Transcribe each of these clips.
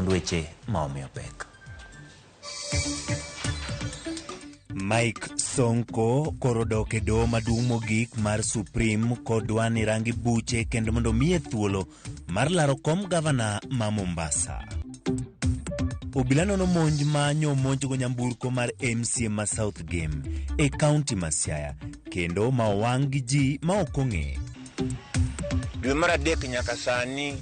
thuond weche ma omiyo pek. Mike Sonko koro dok e doho maduong' mogik mar Supreme kodwa ni rangi buche kendo mondo omiye thuolo mar laro kom gavana ma Mombasa. Obila nono monj ma nyomonjgo nyamburko mar MCA ma South Gem e kaunti ma Siaya kendo ma owang' gi ji ma ok ong'e. Dwe mar adek nyaka sani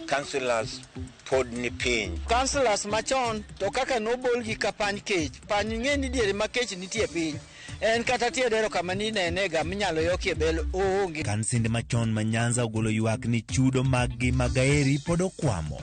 councillors pod ni piny. Councillors machon to kaka nobolgi ka pany kech, pany ing'e ni diere ma kech nitie e piny en kata tie dero kama ninenega minyalo yokie bel oonge. Kansinde machon ma Nyanza ogolo ywak ni chudo maggi mag aeri pod okwamo.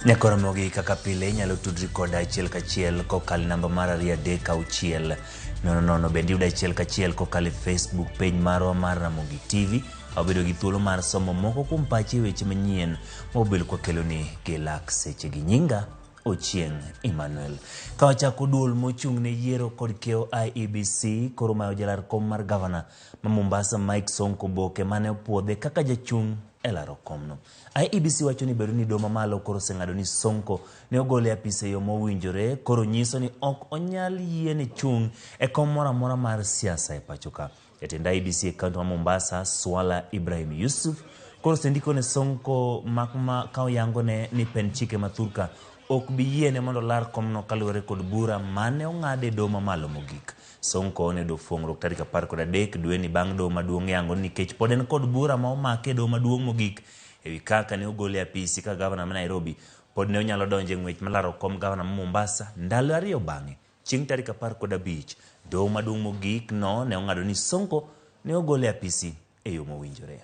Nyakoro mogi kaka pile inyalo tudri koda achiel kachiel kokalo e namba mar 236 00 bende iyudo achiel kachiel kokalo e Facebook page marwa mar Ramogi TV. Wabedo gi thuolo mar somo moko kuom pachi e weche manyien mawabedo kwakeloni gi lak seche gi nyinga Ochieng' Emmanuel. Ka wachako duol mochung' ne yiero kod kiewo IEBC koro mayo jalar kom mar gavana ma Mombasa Mike Sonko oboke mane opuodhe kaka jachung' e laro komno. IEBC wacho ni bedo ni doho mamalo koro oseng'ado ni Sonko ne ogole e apis e yo mowinjore koro nyiso ni ok onyal yiene chung' e kom moro amora mar siasa e pacho ka. Jatend IEBC e kaunti ma Mombasa, Swala Ibrahim Yusuf, koro osendiko ne Sonko mak ma ka oyangone ni pend chike ma thurka ok bi yiene mondo olar komno kaluwore kod bura mane ong'ad e doho mamalo mogik. Sonko ne oyudo fuong'ruok tarik 13 dweni bang' doho maduong' yango ni nikech pod en kod bura ma omake e doho maduong' mogik ewi kaka ne ogole e apisi kaka gavana ma Nairobi, pod ne onyalo donjo e ng'wech mar laro kom gavana ma Mombasa ndalo ariyo bang'e. Chieng' tarik 15, doho maduong' mogik no ne ong'ado ni Sonko ne ogol e apisi e yo mowinjore.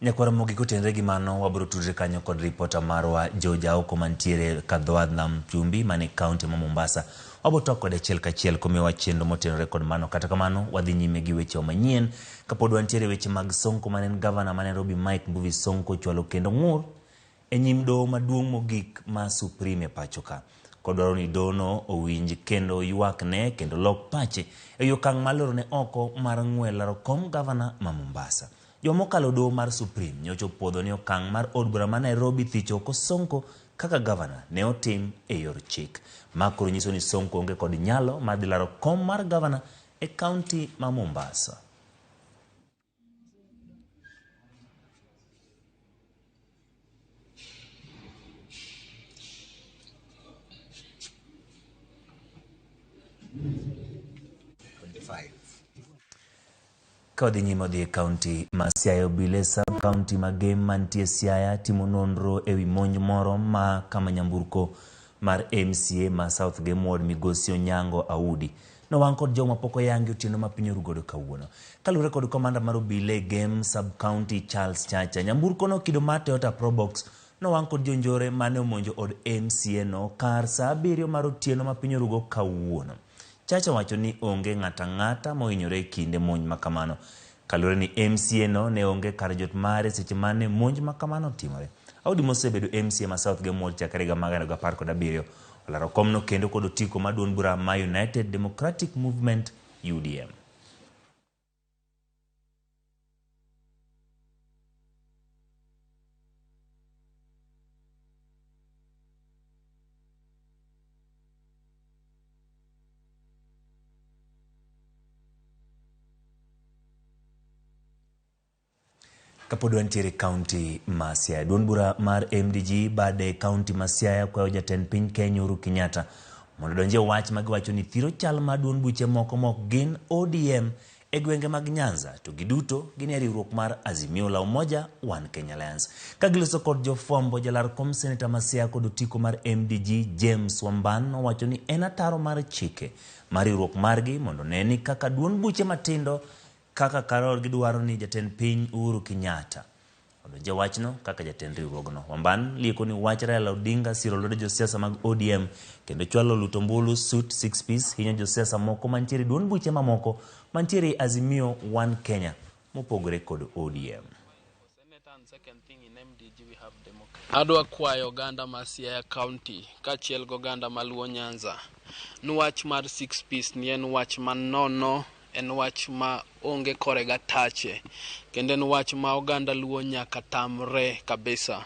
Nyakwar Ramogi kotenre gi mano wabiro tudre kanyo kod ripota marwa Joe Jaoko mantiere Kadhoadh Nam Chumbi man e kaunti ma Mombasa. Wabiro twak kode achiel kachiel komiyowa chenro motenore kod mano. Kata kamano wadhi nyime gi wechewa manyien kapod wantiere weche mag Sonko mane en gavana ma Nairobi Mike Mbuvi Sonko ochwalo kendo ng'ur e nyim doho maduong' mogik ma Supreme e pacho ka kodwaro ni dohono owinj kendo ywakne kendo lok pache e wi okang' mar lorone oko mar ng'we laro kom gavana ma Mombasa. Juma mokalo doho mar Supreme nyocha opuodho ni okang' mar od bura ma Nairobi thicho oko Sonko kaka gavana ne otim e yor chik. Ma koro nyiso ni Sonko onge kod nyalo mar dhi laro kom mar gavana e kaunti ma Mombasa. Ka wadhi nyime odhi e kaunti ma Siaya obile sub kaunti ma Gem mantie Siaya timo nonro e wi monj moro ma kama nyamburko mar MCA ma South Gem Ward Migosi Onyango Audi nowang' kod jogo mapok oyangi otieno ma piny oru godo kawuono. Kaluwore kod komanda mar obile e Gem sub kaunti Charles Chacha, nyamburko no kido mar Toyota Probox nowang' kod jonjore mane omonjo od MCA no kar saa abiriyo mar otieno ma piny orugo kawuono. Chacha owacho ni onge ng'ato ang'ata mohinyore e kinde monj ma kamano. Kaluwore ni MCA no ne onge kar jot mare seche mane monj ma kamano otimore. Audi mosebedo MCA ma South Gem Ward chakre higa mar 2017 olaro komno kendo kod otiko mar duond bura ma United Democratic Movement UDM. Kapod wantiere e kaunti ma Siaya, duond bura mar MDG bade kaunti ma Siaya kwayo jatend piny Kenya Uhuru Kenyatta mondo odonj e wach ma giwacho ni thiro chal mar duond buche moko mok gin ODM e gwenge mag Nyanza to giduto gin e riwruok mar Azimio la Umoja One Kenya Alliance. Ka giloso kod jofwambo, jalar kom seneta ma Siaya kod otiko mar MDG James Wamban nowacho ni en ataro mar chike mar riwruok margi mondo ne ni kaka duond buche matindo kaka Karol gidwaro ni jatend piny Uhuru Kenyatta Odonje wachno kaka jatend riwruogno. Wamban lieko ni wach Raila Odinga siro lwedo josiasa mag ODM kendo chwalo luto ombulu suit 6 piece hinyo josiasa moko mantiere duond buche mamoko mantiere Azimio One Kenya mopogore kod ODM. Adwa kwayo oganda ma Siaya County kaachiel gi oganda ma Luo Nyanza ni wach mar 6 piece ni en wach manono, en wach ma onge kore gatache, kendo en wach ma oganda Luo nyaka tamre kabisa.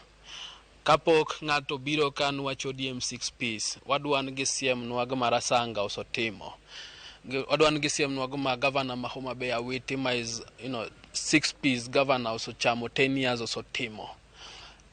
Kapok ng'ato biro ka nwach ODM 6 piece, wadwa ni gisiemnwa gima Rasanga osetimo. Wadwa ni gisiemnwa gima gavana ma Homa Bay Awiti ma is 6 piece governor osechamo 10 years osetimo.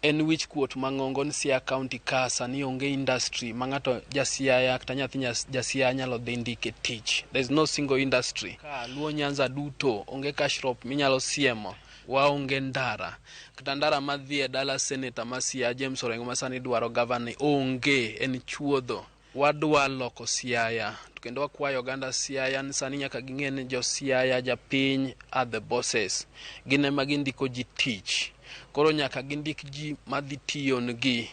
En wich kuot mang'ongo ni Siaya County ka sani onge industry ma ng'ato ja Siaya kata nyathi ja Siaya nyalo dhi ndike tich. There is no single industry. Ka Luo Nyanza duto onge cash crop minyalo siemo, waonge ndara. Kata ndara madhi e dala senator ma Siaya James Orengo ma sani dwaro gavana onge, en chuodho. Wadwa loko Siaya kendo wakwayo oganda Siaya ni sani nyaka ging'e ni jo Siaya japiny are the bosses. Gin ema gindiko ji tich. Koro nyaka gindik ji madhi tiyonegi.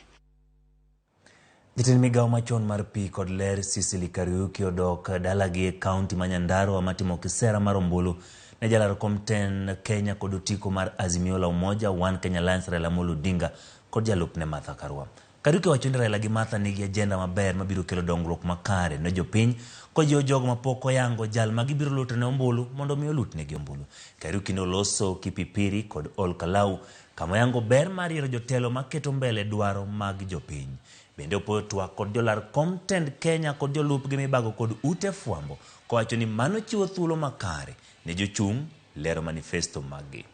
Jatend migawo machon mar pi kod ler Sicily Kariuki odok dalagi e kaunti ma Nyandarua matimo kisera mar ombulu ne jalar kom tend Kenya kod otiko mar Azimio la Umoja One Kenya Alliance Raila Amolo Odinga kod jalupne Martha Karua. Kariuki owacho ni Raila gi Martha nigi agenda maber mabiro kelo dongruok makare ne jopiny kojiwo jogo mapok oyango jal ma gibiro lutone ombulu mondo mi olutnegi ombulu. Kariuki ne oloso Kipipiri kod Ol Kalou kama oyango ber mar yiero jotelo maketo mbele dwaro mag jopiny. Bende opoyo twak kod jolar kom tend Kenya kod jolupgi mibago kod ute fwambo kowacho ni mano chiwo thuolo makare ne jochung' lero manifesto maggi.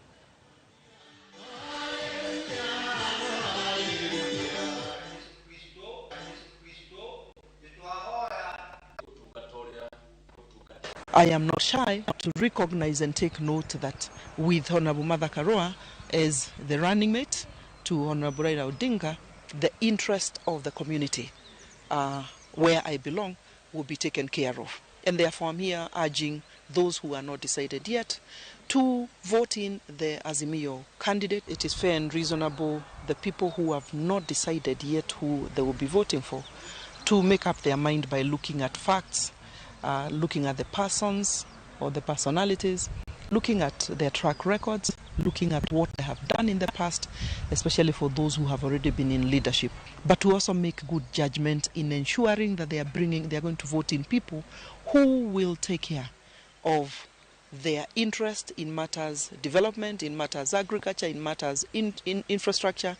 I am not shy to recognize and take note that with Honorable Martha Karua as the running mate to Honorable Raila Odinga, the interest of the community where I belong will be taken care of. And therefore I'm here urging those who are not decided yet to vote in the Azimio candidate. It is fair and reasonable the people who have not decided yet who they will be voting for to make up their mind by looking at facts, looking at the persons or the personalities, looking at their track records, looking at what they have done in the past, especially for those who have already been in leadership, but to also make good judgment in ensuring that they are going to vote in people who will take care of their interest in matters development, in matters agriculture, in matters in infrastructure.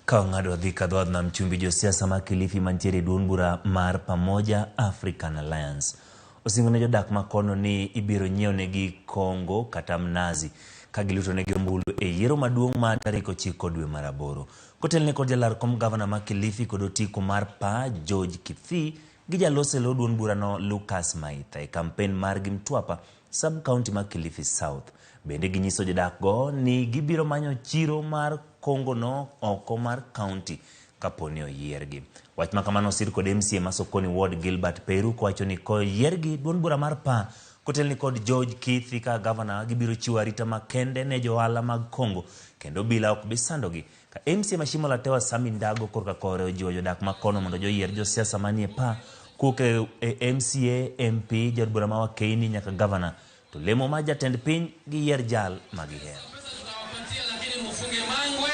Ka ong'ado dhi ka dhowadh nam chumbi josiasa ma Kilifi mantiere e duond bura mar Pamoja African Alliance osingo ne jodak ma kono ni ibiro nyiewnegi kongo kata mnazi ka gilutonegi ombulu e yiero maduong' ma tarik 9 dwe mar 8. Kotelne kod jalar kom gavana ma Kilifi kod otiko mar PA George Kithi gi jalos e lo duond burano Lucas Maitha e kampen margi Mtwapa sub-county ma Kilifi South. Bende ginyiso jodak go ni gibiro manyo chiro mar kongo no oko mar county kapo ni oyiergi. Wach ma kamano osir kod MCA ma Sokoni Ward Gilbert Peru kowacho ni koyiergi duond bura mar PA kotelni kod George Kithi ka gavana gibiro chiwo arita makende ne johala mag Kongo kendo bila ok bi sandogi. Ka MCA ma Shimo la Tewa Sami Ndago korka kore ojiwo jodak ma kono mondo joyier josiasa manie PA kuok e MCA, MP, jaod bura ma Wakeini nyaka gavana to lemo mar jatend piny giyier jal ma gihero. Lakini mfunge mangwe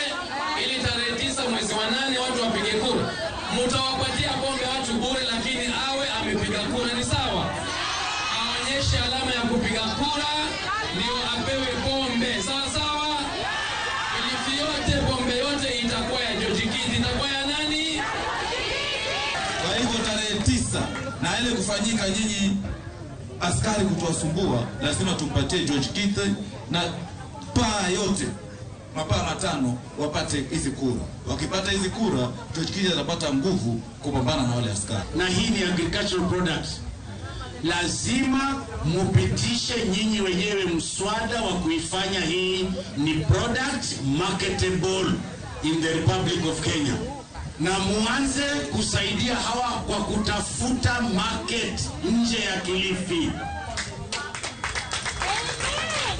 ili tarehe 9 mwezi wa 8 watu wapige kura. Mtawapatia pombe watu bure, lakini awe amepiga kura ni sawa. Aonyeshe alama ya kupiga kura ndio apewe pombe. Sawa sawa? Kilifi yote pombe yote itakuwa ya George Kithi, itakuwa ya nani? Kwa hivyo tarehe 9 na ile kufanyika nyinyi askari kutuwasumbua, lazima tumpatie George Kithi na paa yote mapaa matano wapate hizi kura. Wakipata hizi kura, George Kithi atapata nguvu kupambana na wale askari. Na hii ni agricultural products. Lazima mupitishe nyinyi wenyewe mswada wa kuifanya hii ni product marketable in the Republic of Kenya. Na muanze kusaidia hawa kwa kutafuta market nje ya Kilifi.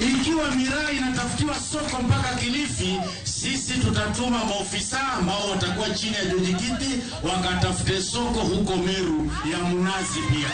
Ikiwa miraa inatafutiwa soko mpaka Kilifi, sisi tutatuma maofisa ambao watakuwa chini ya George Kithi wakatafute soko huko Meru ya mnazi pia.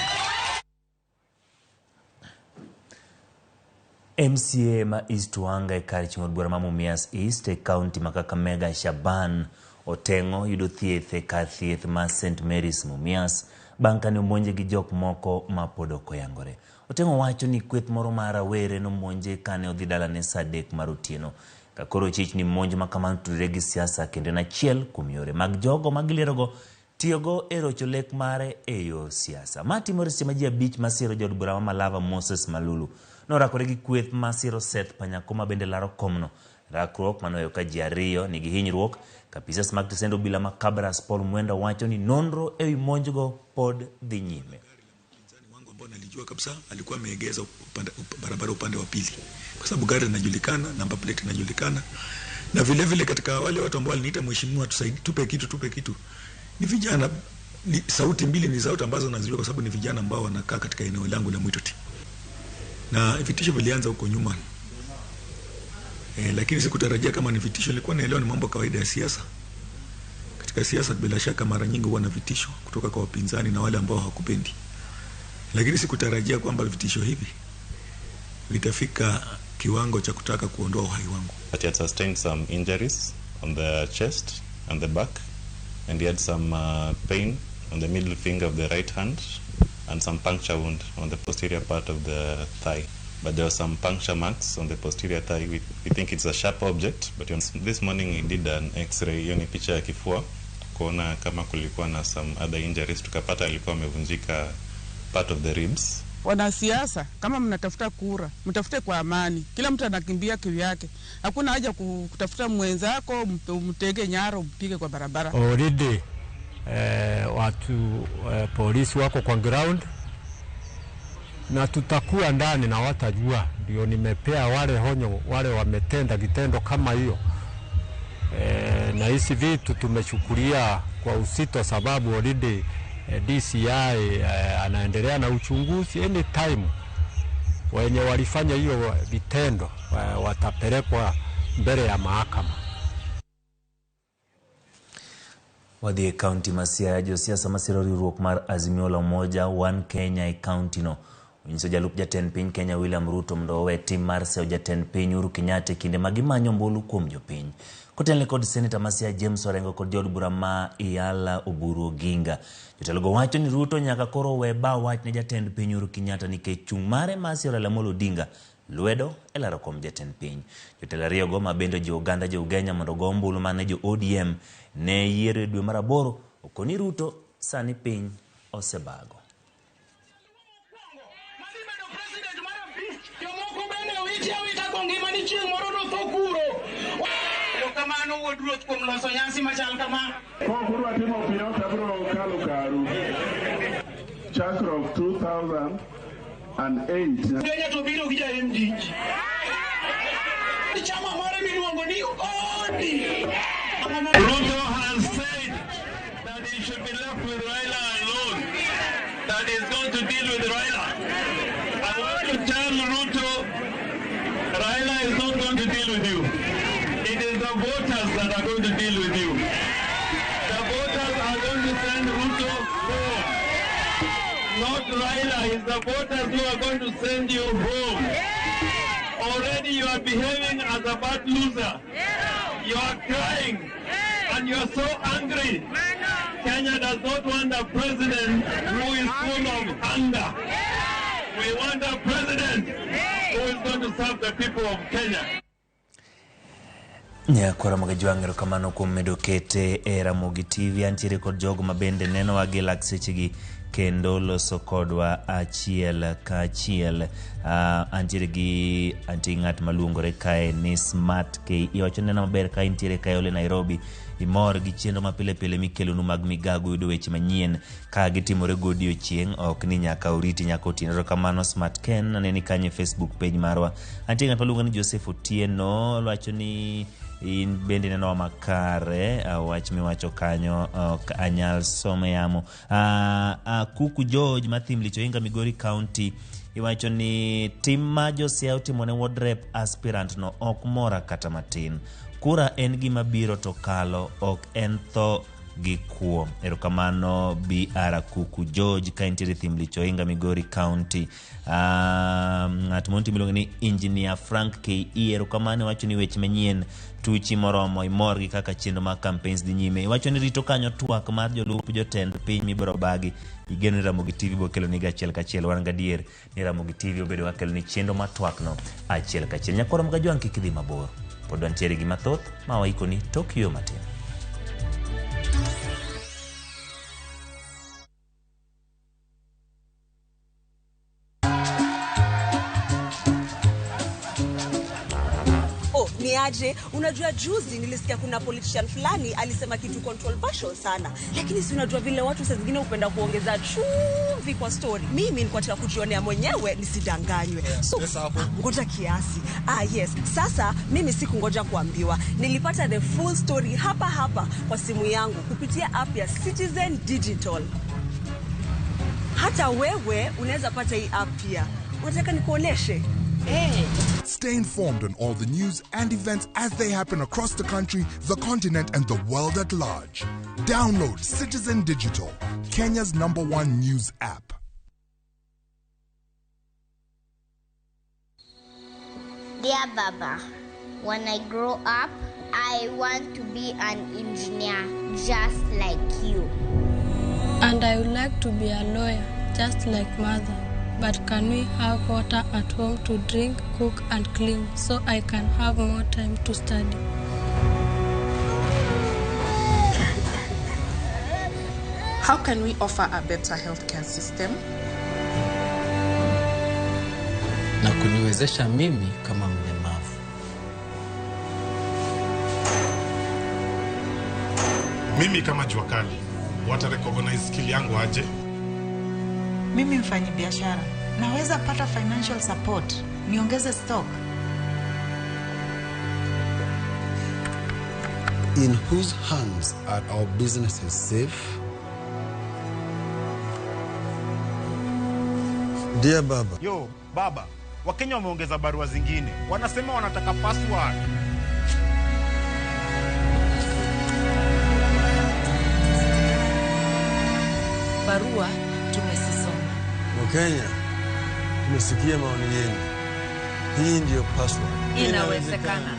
MCA ma East Wanga e kar chung' od bura ma Mumias East e kaunti ma Kakamega Shaban Oteng'o yudo thieth e kar thieth ma St Mary's Mumias bang' kane omonje gi jok moko ma pod ok oyangore. Oteng'o wacho ni kweth moro mar rawere nomonje kane odhi dalane saa 3 mar otieno. Ka koro chich ni monj ma kamano tudore gi siasa kendo en achiel kuom yore mag jogo ma gilierogo tiyogo e rocho lek mare e yor siasa. Ma timore seche ma ji 5 masiro jaod bura ma Malava Moses Malulu norakore gi kweth masiro Seth Panyako ma bende laro komno. Rakruok manoweyo ka ji 2 nigi hinyruok. Kapisas mag tesend obila ma Kabras Paul Mwenda wacho ni nonro ewi monjgo pod dhi nyime. Ambao nalijua kabisa alikuwa ameegeza barabara upande wa pili, kwa sababu gari linajulikana, number plate inajulikana. Na vile vile katika wale watu ambao waliniita mheshimiwa tusaidie, tupe kitu, tupe kitu, ni vijana, ni sauti mbili, ni sauti ambazo nazijua kwa sababu ni vijana ambao wanakaa katika eneo langu la Mwitoti. Na vitisho vilianza huko nyuma. Lakini sikutarajia kama ni vitisho, nilikuwa naelewa ni mambo kawaida ya siasa. Katika siasa bila shaka mara nyingi huwa na vitisho kutoka kwa wapinzani na wale ambao hawakupendi. Lakini sikutarajia kwamba vitisho hivi vitafika kiwango cha kutaka kuondoa uhai wangu. But he had sustained some injuries on the chest and the back, and he had some pain on the middle finger of the right hand and some puncture wound on the posterior part of the thigh. But there were some puncture marks on the posterior thigh. We think it's a sharp object, but this morning he did an x-ray, hiyo ni picha ya kifua, kuona kama kulikuwa na some other injuries. Tukapata alikuwa amevunjika part of the ribs. Wanasiasa, kama mnatafuta kura, mtafute kwa amani. Kila mtu anakimbia kivyake. Hakuna haja kutafuta mwenzako, mtege nyaro, mpige kwa barabara. Already watu polisi wako kwa ground na tutakuwa ndani na watajua. Ndio nimepea wale honyo, wale wametenda kitendo kama hiyo. Na hizi vitu tumechukulia kwa uzito sababu already DCI anaendelea na uchunguzi. Anytime wenye walifanya hiyo vitendo watapelekwa mbele ya mahakama. Wadhi e kaunti ma Siaya, josiasa masiro riwruok mar Azimio la Umoja One Kenya e kaunti no onyiso jalup jatend piny Kenya William Ruto mondo owe tim mar seyo jatend piny Uhuru Kenyatta e kinde ma gimanyo ombulu kuom jopiny. Kotelne kod seneta ma Siaya James Orengo kod jaod bura ma Iyala Oburu Oginga. Jotelogo wacho ni Ruto nyaka koro we ba wach ne jatend piny Uhuru Kenyatta nikech chung' mare mar siro Raila Amolo Odinga lwedo e laro kom jatend piny. Jotelo ariyogo ma bende ojiwo oganda jo Ugenya mondo ogo ombulu mane jo ODM ne yiero e dwe mar 8 okoni Ruto sani piny osebago. Kamano wuod ruoth kuom loso nyasi machal kama. Kokuru atimo piyo to abiro kalo karu. Chakruok 2008. Kenya to biro gi ja MD. Chama moro miluongo ni ODM. Ruto has said that he should be left with Raila alone. That he's going to deal with Raila. I want to tell Ruto, Raila is not going to deal with you. It is the voters that are going to deal with you. The voters are going to send Ruto home. Not Raila, it's the voters who are going to send you home. Already you are behaving as a bad loser. You are crying and you are so angry. Kenya does not want a president who is full of anger. We want a president who is going to serve the people of Kenya. Nyakwara Magajwang', erokamano kuom medo kete e Ramogi TV. Antiere kod jogo ma bende nenowa gi lak sechegi kendo loso kodwa achiel ka achiel. Antiere gi antie ng'at maluongore kae ni Smart K. Iwacho neno maber ka intiere kae ole Nairobi. Imor gi chenro ma pile pile mikelonu mag migago, yudo weche manyien ka gitimore godiochieng', ok ni nyaka uriti nyaka otieno. Erokamano Smart Ken, aneni kanyo e Facebook page marwa. Antie ng'at maluongo ni Joseph Otieno, wacho ni In bende inenowa makare, wach miwacho kanyo ok anyal somo e yamo. Kuku George Mathimlich Ohinga Migori County iwacho ni tim ma Josiah otimo ne ward rep aspirant no ok mora kata matin. Kura en gima biro to kalo, ok en tho gi kuo. Erokamano BR Kuku George ka intiere Thimlich Ohinga Migori County. Ng'at monti miluongo ni Engineer Frank KE erokamano iwacho ni weche manyien tuchi moromo imor gi kaka chenro mag campaigns dhi nyime. Iwacho ni rito kanyo twak mar jolup jotend piny mibiro bagi. Igeno ni Ramogi TV biro kelo niga achiel kachiel. Wan gadier ni Ramogi TV obedo ka kelo ni chenro mar twakno achiel kachiel. Nyakwar Mgajwang' kik idhi mabor. Pod wantiere gi mathoth ma waikoni tok yueyo matin. Oh, ni aje? Unajua juzi nilisikia kuna politician fulani alisema kitu controversial sana. Lakini si unajua vile watu saa zingine hupenda kuongeza chumvi kwa story. Mimi nilikuwa nataka kujionea mwenyewe nisidanganywe. So, ngoja kiasi. Yes. Sasa mimi sikungoja kuambiwa. Nilipata the full story hapa hapa kwa simu yangu kupitia app ya Citizen Digital. Hata wewe unaweza pata hii app pia. Unataka nikuoneshe? Hey. Stay informed on all the news and events as they happen across the country, the continent, and the world at large. Download Citizen Digital, Kenya's #1 news app. Dear Baba, when I grow up, I want to be an engineer just like you. And I would like to be a lawyer just like mother. But can we have water at home to drink, cook and clean so I can have more time to study? How can we offer a better healthcare system? Na kuniwezesha mimi kama mlemavu. Mimi kama jua kali, wata recognize skill yangu aje? Mimi mfanyi biashara, naweza pata financial support, niongeze stock. In whose hands are our businesses safe? Dear Baba. Yo, Baba, Wakenya wameongeza barua zingine. Wanasema wanataka password. Barua tumesisoma. Wakenya, tumesikia maoni yenu. Hii ndiyo password. Inawezekana.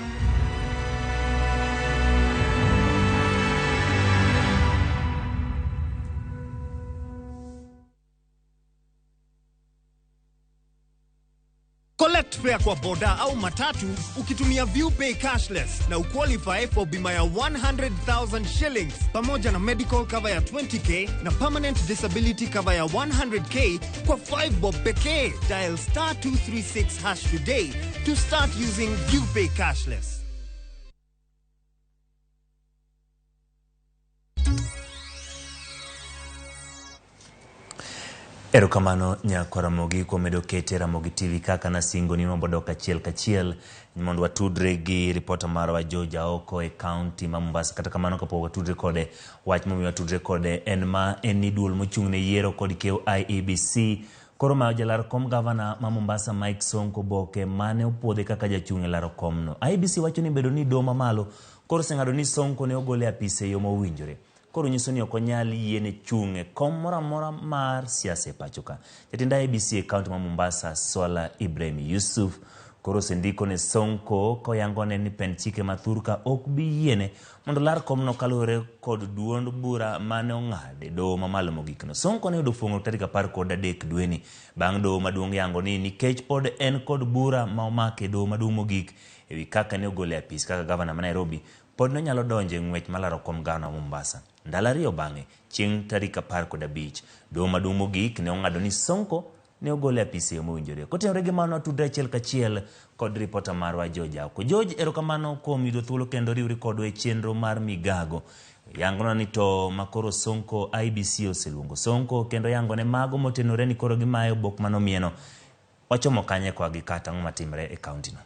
Collect fare kwa boda au matatu ukitumia ViewPay cashless na uqualify for bima ya 100,000 shillings pamoja na medical cover ya 20k na permanent disability cover ya 100k kwa 5 bob pekee. Dial star 236 hash today to start using ViewPay cashless. Erokamano nyako Ramogi kuom medo kete Ramogi TV kaka nasingo ni wabodok achiel kachiel mondo watudre gi ripota marwa George Aoko e kaunti ma Mombasa. Kata kamano kapok watudre kode, wach momiyo watudre kode en ma en ni duol mochung' ne yiero kod kiew IEBC koro mayo jalar kom gavana ma Mombasa Mike Sonko boke mane opuodhe kaka jachung' e laro komno. IEBC wacho ni bedo ni doho mamalo koro oseng'ado ni Sonko ne ogole e apise e yo mowinjore. Koro nyiso ni ok onyal yiene chung' e kom moro amora mar siasa e pacho ka. Jatend IEBC e kaunti ma Mombasa Swala Ibrahim Yusuf koro osendiko ne Sonko koyangone ni pend chike ma thurka ok bi yiene mondo lar komno kaluwore kod duond bura mane ong'ad e doho mamalo mogikno. Sonko ne oyudo fuong'ruok tarik 13 dweni bang' doho maduong' yango ni nikech pod en kod bura ma omake e doho maduong' mogik ewi kaka ne ogole e apis kaka gavana ma Nairobi, pod nonyalo donjo e ng'wech malaro kom gavana ma Mombasa. Ndalo ariyo bang'e, chieng' tarik 15, doho maduong' mogik ne ong'ado ni Sonko ne ogole e apis e yo mowinjore. Kotenore gi mano, watudre achiel kachiel kod ripota marwa George Aoko. George, erokamano kuom yudo thuolo kendo riwri kodwa e chenro mar Migago. Yangona ni to makoro Sonko IEBC oseluongo Sonko kendo yangone mago motenore ni koro gimayo obok manomieno. Wachomo kanye kwa gi kata ang'o matimre e kaunti no?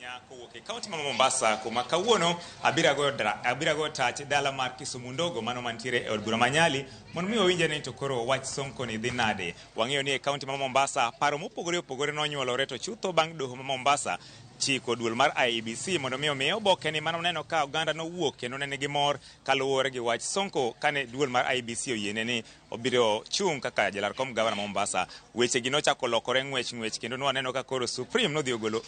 Kowuok e kaunti ma Mombasa kuma kawuono abiro goyo tach dala mar Kisumu ndogo mano mantiere e od bura ma Nyali mondo mi wawinje ni to koro wach Sonko ni dhi nade. Wang'eyo ni e kaunti ma Mombasa paro mopogore opogore nonyuolore to chutho bang' doho ma Mombasa chiko duol mar IEBC mondo mi omiye oboke ni mano neno ka oganda nowuok kendo ne nigi mor kaluwore gi wach Sonko kane duol mar IEBC oyiene ni obiro chung' kaka jalar kom gavana ma Mombasa. Weche gi nochako lokore ng'wech ng'wech kendo nwaneno ka koro Supreme nodhi ogolo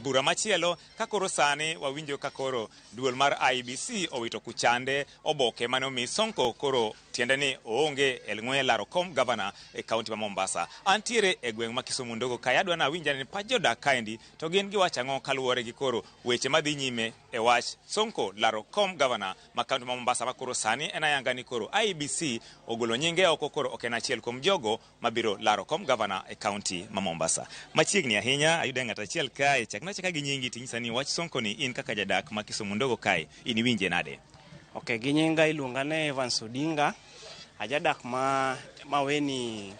bura machielo ka koro sani wawinjo ka koro duol mar IEBC owito kuchande oboke mane omi Sonko koro tiende ni oonge e ng'we laro kom gavana e kaunti ma Mombasa. Antiere e gweng' ma Kisumu ndogo kae adwa nawinj ni pach jodak kaendi to gin giwacho ang'o kaluwore gi koro weche madhi nyime e wach Sonko laro kom gavana ma kaunti ma Mombasa ma koro sani en ayanga ni koro IEBC ogolo nyinge oko koro ok en achiel kuom jogo mabiro laro kom gavana e kaunti ma Mombasa. Machiegni ahinya ayudo ng'ato achiel kae chakna chaka gi nyingi tinyisa ni wach Sonko ni in kaka jadak ma Kisumu ndogo kae in iwinje nade? Okay, gi nyinga iluonga ni Evans Odinga, ajadak ma Maweni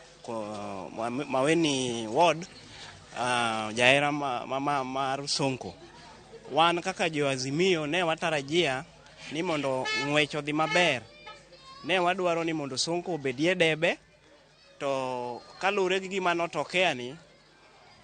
Maweni ward, jahera mar Sonko. Wan kaka jo Azimio ne watarajia ni mondo ng'wech odhi maber. Ne wadwaro ni mondo Sonko obedie debe, to kaluwore gi gima notokea ni,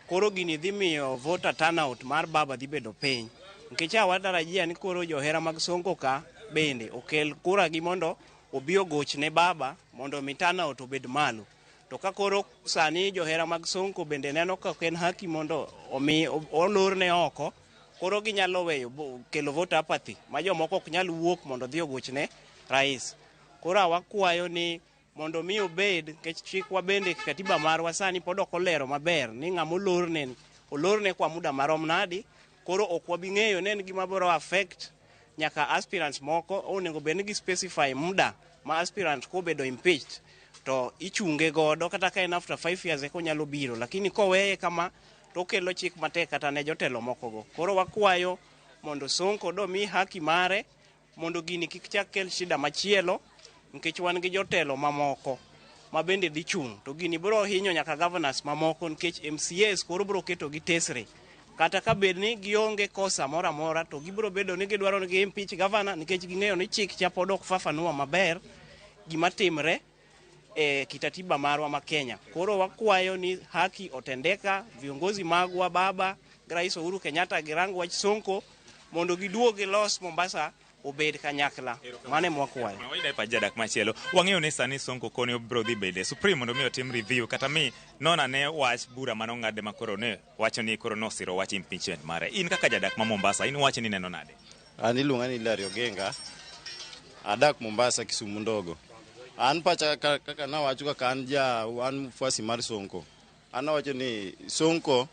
koro gini dhi miyo voter turnout mar baba dhi bedo piny. Nikech watarajia ni koro johera mag Sonko ka bende okel kura gi mondo obi ogoch ne baba mondo mi turnout obed malo. To ka koro sani johera mag Sonko bende neno ka ok en haki mondo omi olorne oko, koro ginyalo weyo kelo voter apathy ma jomoko ok nyal wuok mondo odhi ogoch ne rais. Koro wakwayo ni mondo mi obed, nikech chikwa bende katiba marwa sani pod ok olero maber ni ng'ama olorne olorne kwa muda marom nadi. Koro ok wabi ng'eyo ne en gima biro affect nyaka aspirants moko. Onego bed ni gi specify muda ma aspirant kobedo impeached to ichunge godo, kata ka en after 5 years eka onyalo biro, lakini koweye kama to okelo chik matek kata ne jotelo moko go. Koro wakwayo mondo Sonko domi haki mare mondo gini kik chak kel shida machielo, nikech wan gi jotelo mamoko ma bende dhi chung', to gini biro hinyo nyaka governors mamoko nikech MCAs koro biro keto gi tesre. Kata ka bed ni gionge kosa moro amora to gibiro bedo ni gidwaro ni gi impeach governor nikech ging'eyo ni chik cha pod ok fafanua maber gima timre e kitatiba marwa ma Kenya. Koro wakwayo ni haki otendeka, viongozi magwa baba Rais Uhuru Kenyatta girang wach Sonko mondo giduog gilos Mombasa obed kanyakla. Mano ema wakwayo. Wayudo e jadak machielo. Wang'eyo ni sani Sonko koni obiro dhi bede Supreme mondo mi otim review kata mi non ane wach bura manong'ade ma koro ne wacho ni koro nosiro wach impeachment mare. In kaka jadak ma Mombasa, in wacho ni neno nade? An iluonga ni Hilary Ogenga, adak Mombasa Kisumu ndogo. An pacha kaka nawacho kaka an an mfuasi mar Sonko. An awacho ni Sonko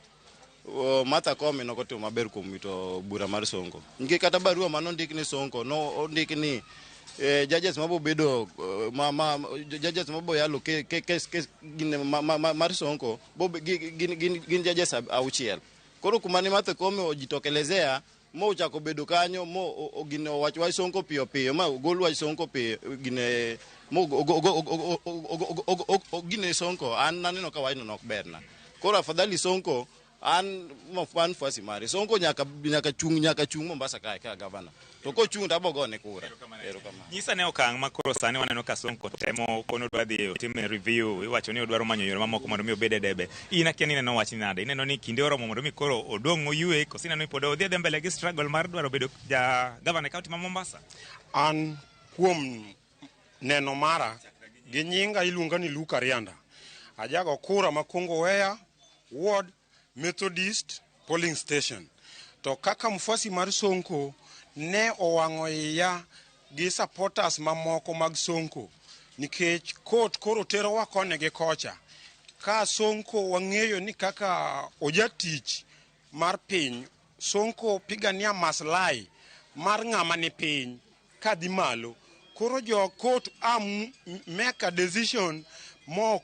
Martha Koome nokotimo maber kuom wito bura mar Sonko. Nikech kata barua manondik ni Sonko, no ondik ni judges mabo bedo judges mabo yalo kes mar Sonko gin judges auchiel. Koro kuma ne Martha Koome ojitokelezea mo ochako bedo kanyo mo gine owach wach Sonko piyo piyo ma ogol wach Sonko piyo gine mo gine Sonko an naneno ka wachno nok berna. Koro afadhali Sonko an mfuasi mare Sonko nyaka chung Mombasa kae kaka gavana. To kochung to abogone kura. Nyisa ne okang' ma koro sani waneno ka Sonko temo kono dwa dhi otim review, iwacho ni odwaro manyo yore mamoko mondo mi obed e debe. In akia ni ineno wach ni nade? Ineno ni kinde oromo mondo mi koro odong' oyue, koso ineno ni pod odhi adhiya mbele gi struggle mar dwaro bedo ja gavana e kaunti ma Mombasa? An kuom neno mara gi nyinga iluonga ni Luke Arianda. Ajago kura ma Kongowea Ward Methodist polling station. To kaka mfuasi mar Sonko ne owang'o iya gi supporters mamoko mag Sonko nikech court koro terowa koni gi kocha. Ka Sonko wang'eyo ni kaka ojatich mar piny, Sonko pigania maslahi mar ng'ama ni piny kadhi malo. Koro jo court make a decision mok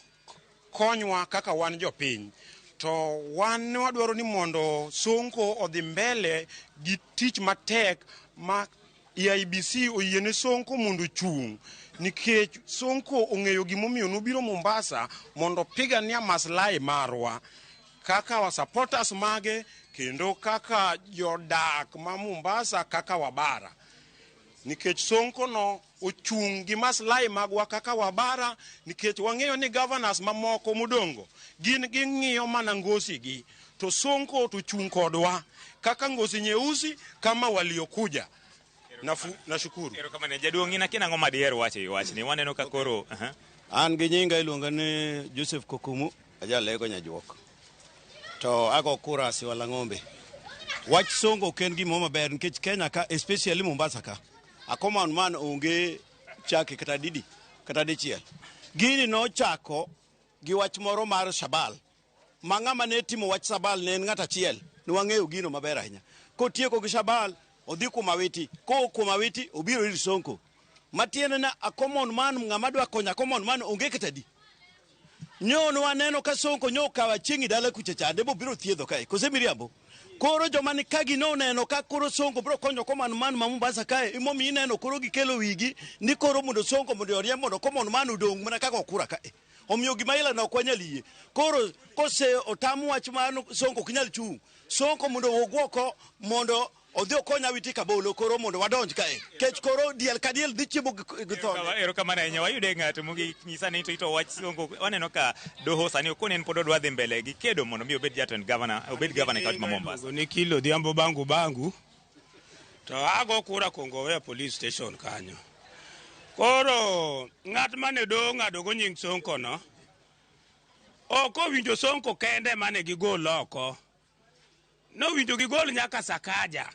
konywa kaka wan jopiny. To wan wadwaro ni mondo Sonko odhi mbele gi tich matek ma IEBC oyiene Sonko mondo ochung', nikech Sonko ong'eyo gimomiyo nobiro Mombasa mondo pigania maslahi marwa. Kaka wa supporters mage kendo kaka jodak ma Mombasa kaka wabara. Nikech Sonko no ochung' gi maslahi magwa kaka wabara, nikech wang'eyo ni governors mamoko modongo gin ging'iyo mana ngosi gi, to Sonko to chung' kodwa kaka ngosi nyeusi kama waliokuja. Nashukuru. Erokamano jaduong', in akia ang'o ma diher wacho e wachni? Waneno ka koro An gi nyinga iluonga ni Joseph Kokumu, ajalego Nyajuok. To ago kura Siwala Ng'ombe. Wach Sonko ok en gimoro maber nikech Kenya ka, especially Mombasa ka, a common man onge chake kata didi kata dichiel. Gini nochako gi wach moro mar Shabal. Ma ng'ama ne timo wach Shabal ne en ng'at achiel. Ne wang'eyo gino maber ahinya. Kotieko gi Shabal, odhi kuom Awiti. Kowuok kuom Awiti, obiro ir Sonko. Matiende na a common man, ng'ama dwa konyo a common man onge kata di. Nyo nwaneno ka Sonko nyo okawo Achieng' e dala kucha chande bobiro thiedho kae. Kose miriambo? Koro joma ni ka gi noneno ka koro Sonko biro konyo common man ma Mombasa kae, emomiyo ineno koro gikelo wigi ni koro mondo Sonko mondo oriemb mondo common man odong' mana kaka okura kae. Omiyo gima ila no ok wanyal yie. Koro kose otam wach mar Sonko ok nyal chung'. Sonko mondo owuog oko mondo odhi okony Awiti Kabolo koro mondo wadonj kae. Kech koro diel ka diel dhi chiemo gi thonde. Erokamano ahinya. Wayude ng'ato mogik nyisa ni to ito wach Sonko. Waneno ka doho sani okoni en pod odwa dhi mbele gi kedo mondo mi obed jatend governor, obed governor e kaunti ma Mombasa. Ni Kilo Odhiambo Bangu Bangu to ago kura Kongowea police station kanyo. Koro ng'at mane doho ng'ado go nying Sonko no ok owinjo Sonko kende mane gigol oko. Nowinjo gigol nyaka Sakaja.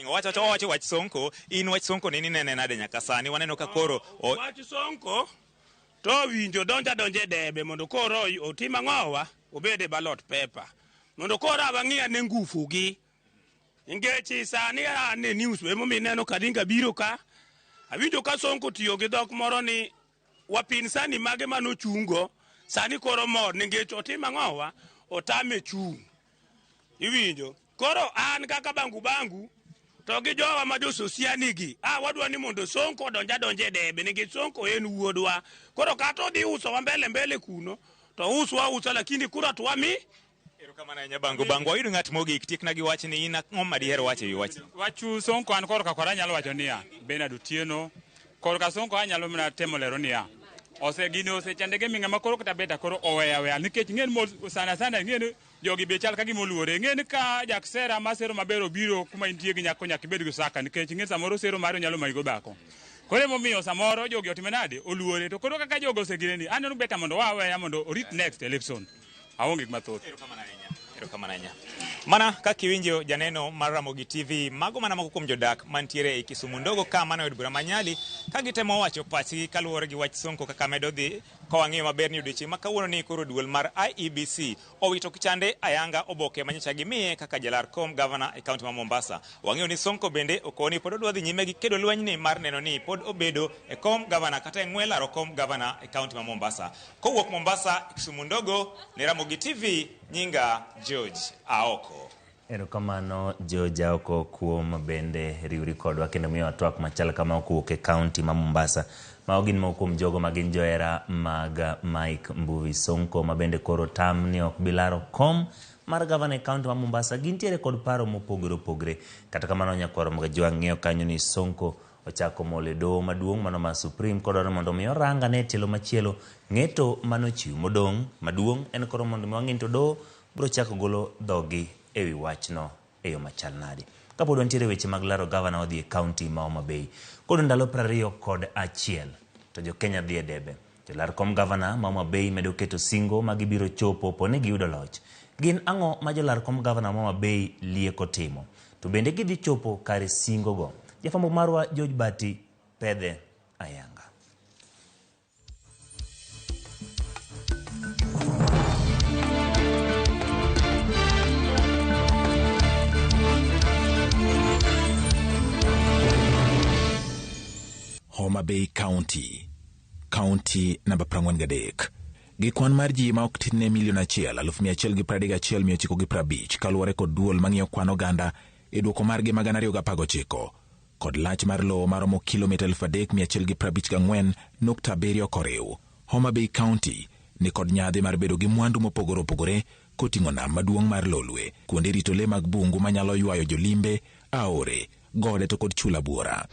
Wacho wach Sonko, in wach Sonko ni inene nade nyaka sani? Waneno ka koro wach Sonko to winjo donja donje debe mondo koro otim ang'owa obed e ballot paper mondo koro awang'i ane ngufu gi. Nikech sani an e news emomiyo ineno Kadinga biro ka. Awinjo ka Sonko tiyo gi dhok moro ni wapinsani mage manochungo sani koro mor nikech otim ang'owa otame chung'. Iwinjo? Koro an kaka Bangu Bangu to gi jowa ma jososiani gi, wadwa ni mondo Sonko odonj adonja e debe nikech Sonko en wuodwa. Koro kata odhi usowa mbele mbele kuno to uswa ausa, lakini kura to wami. Erokamano ahinya Bangu Bangu. Wayudo ng'at mogik, tiekna gi wach ni in ang'o ma diher wacho e wi wach? Wach Sonko an korka kora anyalo wacho niya, Bernard Otieno, korka Sonko anyalo mana temo lero niya, ose gini osechande gi ming'a ma koro kata beta koro oweya aweya nikech ing'e ni sana sana ing'e ni jogi be chal ka gima oluore. Ing'e ni ka jaksera ma sero maber obiro kuma intie gi nyako nyaka ibed gi saka nikech ing'e samoro sero mare nyalo mayi go dhako. Koro emomiyo samoro jogi otime nade oluore. To koro kaka jogi osegine ni aneno beta mondo waweya mondo orit next election. Aonge gik mathoth. Erokamano ahinya. Mana kaka iwinjo janeno mar Ramogi TV, mago mana moko kuom jodak mantiere e Kisumu ndogo ka mano e od bura ma Nyali ka gitemo wacho pachgi kaluwore gi wach Sonko kaka medo dhi ka wang'eyo maber ni odiochieng' ma kawuono ni koro duol mar IEBC owito kichande ayanga oboke manyocha gimiye kaka jalar kom gavana e kaunti ma Mombasa. Wang'eyo ni Sonko bende okoni pod odwa dhi nyime gi kedo lwenyni mar neno ni pod obedo e kom gavana kata e ng'we laro kom gavana e kaunti ma Mombasa. Kowuok Mombasa, Kisumu ndogo, ne Ramogi TV, nyinga George Aoko. Erokamano George Aoko kuom bende riwri kodwa kendo miyo twak machal kama kowuok e kaunti ma Mombasa. Mago gin moko kuom jogo ma gin johera mag Mike Mbuvi Sonko ma bende koro tam ni ok bi laro kom mar gavana e kaunti ma Mombasa. Gintiere kod paro mopogore opogore. Kata kamano nyakwaro Mgajwang' ng'eyo kanyo ni Sonko ochako molo e doho maduong' mano mar Supreme kodwaro mondo mi orang ane tielo machielo ng'eto manochiw modong' maduong' en koro mondo mi wang'e ni to doho biro chako golo dhogi ewi wachno e yo machal nade. Kapod wantiere weche mag laro gavana wadhi e kaunti ma Homa Bay. Kod ndalo 21 to jo Kenya dhi e debe. Jolar kom gavana ma Homa Bay medo keto singo ma gibiro chopo po ni giyudo loch. Gin ang'o ma jolar kom gavana ma Homa Bay lieko timo? To bende gidhi chopo kare singo go? Jafwambo marwa George Bati pedhe ayanga. Homa Bay County, County namba 43. Gi kwan mar ji ma ok tin ne 1,131,950 kaluwore kod duol mang'iyo kwan oganda e duoko margi mag 2019 kod lach mar lowo maromo kilomita 3,154.7 koriw. Homa Bay County ni kod nyadhi mar bedo gi mwandu mopogore opogore Koting'o nam maduong' mar Lolwe, kuonde rito le mag bungu manyalo ywayo jolimbe, aore, gode to kod chula buora.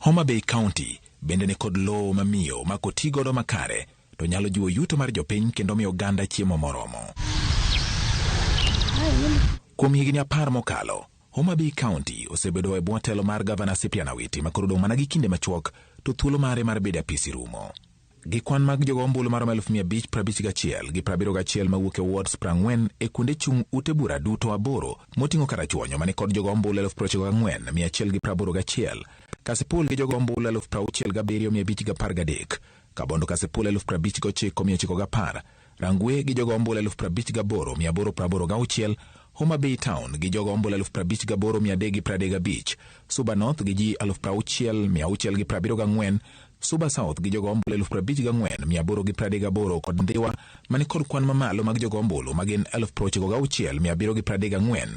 Homa Bay County bende ni kod lowo mamiyo ma koti godo makare to nyalo jiwo yuto mar jopiny kendo miyo oganda chiemo moromo. Kuom higni 10 mokalo, Homa Bay County osebedo e bwo telo mar Gavana Cyprian Awiti ma koro odong' mana gi kinde machuok to thuolo mare mar bedo e apisi rumo. Gi kwan mag jogo ombulu maromo 551,071 gi 71 mawuok e wards 40 e kuonde chung' ute bura duto 8 moting'o Karachuonyo mani kod jogo ombulu 94,181, Kasipul gi jogo ombulu 67,513, Kabondo Kasipul 59,910, Rangwe gi jogo ombulu 58,886, Homa Bay Town gi jogo ombulu 58,335, Suba North gi ji 60,674, Suba South gi jogo ombulu 54,838 kod Ndhiwa mani kod kwan mamalo mag jogo ombulu magin 96,734.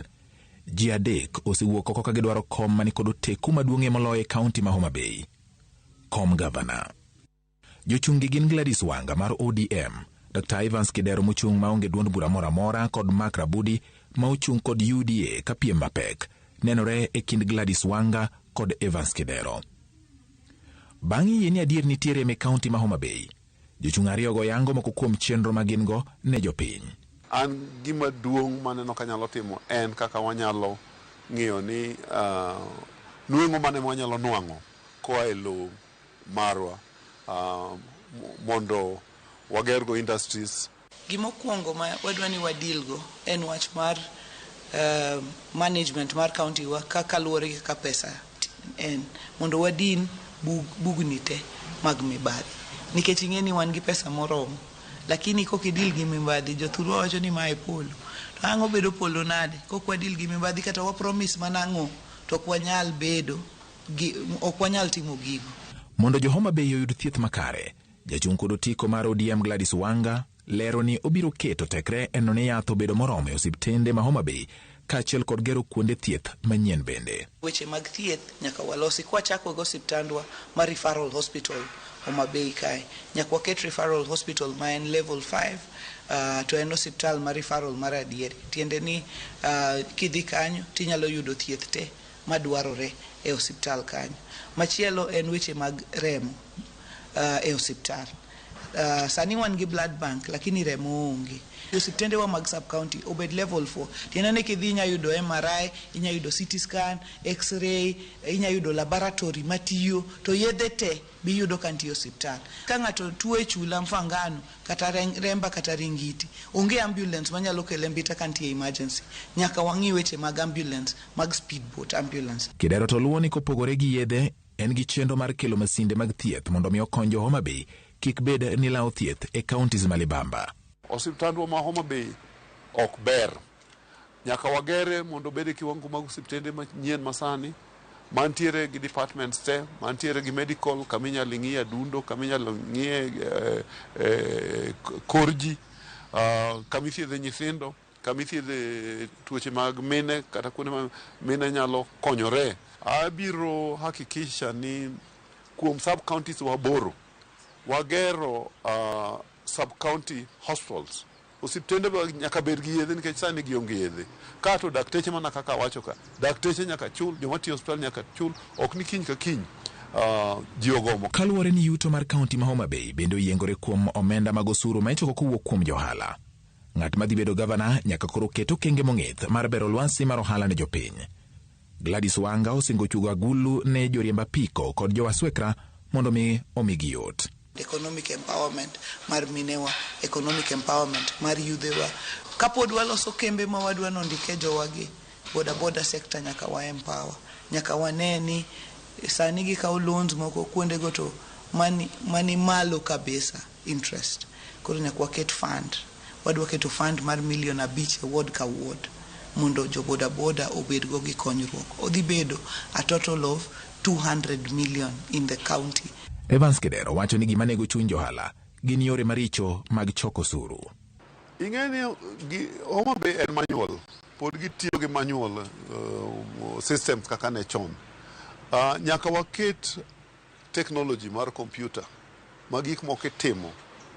Ji 3 osewuok oko ka gidwaro kom mani kod oteku maduong'ie moloyo e kaunti ma Homa Bay. Kom gavana. Jochung' gi gin Gladys Wanga mar ODM, Dr. Evans Kidero mochung' maonge duond bura moro amora kod Mark Rabudi ma ochung' kod UDA ka piem mapek nenore e kind Gladys Wanga kod Evans Kidero. Bang' yie ni adier nitie rem e kaunti ma Homa Bay, jochung' ariyogo yango moko kuom chenro ma gin go ne jopiny. An gima duong' maneno kanyalo timo en kaka wanyalo ng'iyo ni nweng'o mane mwanyalo nwang'o koa e lowo marwa mondo wagergo industries. Gimokwongo ma wadwa ni wadilgo en wach mar management mar county wa kaka luwore gi kaka pesa en mondo wadin bugni te mag mibadhi nikech ing'e ni wan gi pesa moromo lakini kok idil gi mibadhi jothurwa wacho ni mae polo to ang' obedo polo nade kok wadil gi mibadhi kata wa promise mana ang'o to ok wanyal bedo gi, ok wanyal timo gigo. Mondo jo Homa Bay oyud thieth makare, jachung' kod otiko mar ODM Gladys Wanga lero ni obiro keto tekre e neno ni yath obedo moromo e osiptende ma Homa Bay kaachiel kod gero kuonde thieth manyien bende. Weche mag thieth nyaka walosi kwachako gi osiptandwa mar referral hospital Homa Bay kae. Nyaka waket referral hospital ma en level 5 to en osiptal mar referral mar adieri. Tiende ni kidhi kanyo tinyalo yudo thieth te madwarore e osiptal kanyo. Machielo en weche mag remo e osiptal. Sani wan gi blood bank lakini remo onge. Osiptendewa mag sub county obed level 4. Tiende ni kidhi inya yudo MRI, inya yudo CT scan, X-ray, inya yudo laboratory matiyo to yedhe te biyudo ka nitie osiptal. Ka ng'ato tuo e chula Mfangano kata Remba kata Ringiti, onge ambulance manyalo kele Mbita ka nitie emergency. Nyaka wang'i weche mag ambulance, mag speedboat ambulance. Kidero to luwo ni kopogore gi yedhe, en gi chenro mar kelo masinde mag thieth mondo mi okony jo Homa Bay kik bed ni lawo thieth e counties ma libamba. Osiptandwa ma Homa Bay ok ber. Nyaka wagere mondo obed e kiwango mag osiptende manyien masani, mantiere gi departments te, mantiere gi medical, kama inyalo ng'iye adundo, kama inyalo ng'iye kor ji, kama ithiedhe nyithindo, kama ithiedhe tuoche mag mine kata kuonde ma mine nyalo konyore. Abiro hakikisha ni kuom sub counties wa 8 wagero sub county hospitals. Osiptende nyaka bed gi yedhe nikech sani gionge yedhe. Kato dakteche mana kaka awacho ka, dakteche nyaka chul, joma tiyo osiptal nyaka chul, ok ni kiny ka kiny ji ogomo. Kaluwore ni yuto mar kaunti ma Homa Bay bende oyiengore kuom omenda mag osuru ma ichoko kowuok kuom johala. Ng'at madhi bedo gavana nyaka koro ket okenge mong'ith mar bero lwasi mar ohala ne jopiny. Gladys Wanga osingo chugo agulu ne joriemb apiko kod jowaswekra mondo mi omigi yot. Economic empowerment mar minewa, economic empowerment mar yudhewa. Kapod waloso kembe ma wadwa nondike jowagi, boda boda sector nyaka wa empower. Nyaka wane ni sani gikawo loans moko kuondego to mani malo kabisa interest. Koro nyaka waket fund. Wadwa keto fund mar milion 5 e ward ka ward mondo jo boda boda obed go gi konyruok. Odhi bedo a total of 200 million in the county. Evans Kidero wacho ni gima nego chuny johala gin yore maricho mag choko osuru. Ing'e ni Homa Bay en manual, pod gitiyo gi manual systems kaka ne chon. Nyaka waket technology mar computer ma gik moko itimo